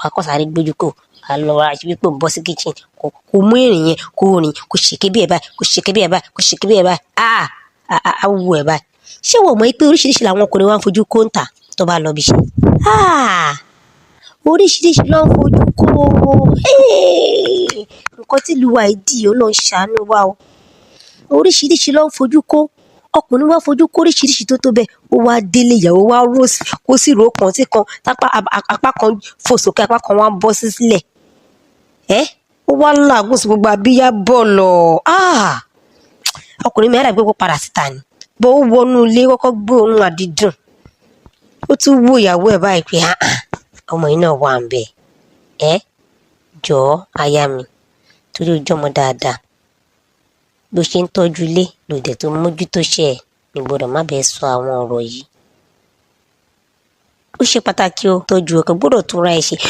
Wàá kọ́ sáré gbójú kò wàá lọ ra wípé òun bọ́ sí kitchen, kò mú ìrìn yẹn, kò rìn, kò ṣèké bí ẹ̀ báyìí, kò ṣèké bí ẹ̀ báyìí, kò ṣèké bí ẹ̀ báyìí. Ah, á wù ẹ̀ báyìí. Ṣé wọ́n mọ̀ pé oríṣiríṣi làwọn ọkùnrin wa ń fojú kó ń tà tó bá lọ bí iṣẹ́? Ah, oríṣiríṣi ló ń fojú kó. Nǹkan tí ìlú wa yìí dì, Ọlọ́run ṣàánú wa o. Oríṣiríṣi ló ń fojú kó. Ọkùnrin wá fojú kó oríṣiríṣi tó tó bẹ́ẹ̀, ó wá délé, ìyàwó wá rò sí, kó sì rò kan sí kan, tápá apá kan fò sókè, apá kan wá bọ́ sí sílẹ̀. Ẹ́, ó wá làágùn sí gbogbo abíyá bọ̀lọ̀. Ah, ọkùnrin mi á dàbí pé kó padà síta ni bó ó wọnú ilé, kọ́kọ́ gbé òórùn àdídùn, ó tún wo ìyàwó ẹ̀ báyìí pé, "Ah ah, ọmọ yìí náà wà ń bẹ̀ ẹ́. Jọ̀ọ́ aya mi, torí ojú ọmọ dáadáa bó ṣe ń tọ́jú ilé lòdẹ̀ tó mójútó ṣe ẹ̀ mi gbọ́dọ̀ má bẹ́ẹ̀ sọ àwọn ọ̀rọ̀ yìí. Ó ṣe pàtàkì o, tọ́jú ọkọ gbọ́dọ̀ tún ra ẹ̀ ṣe."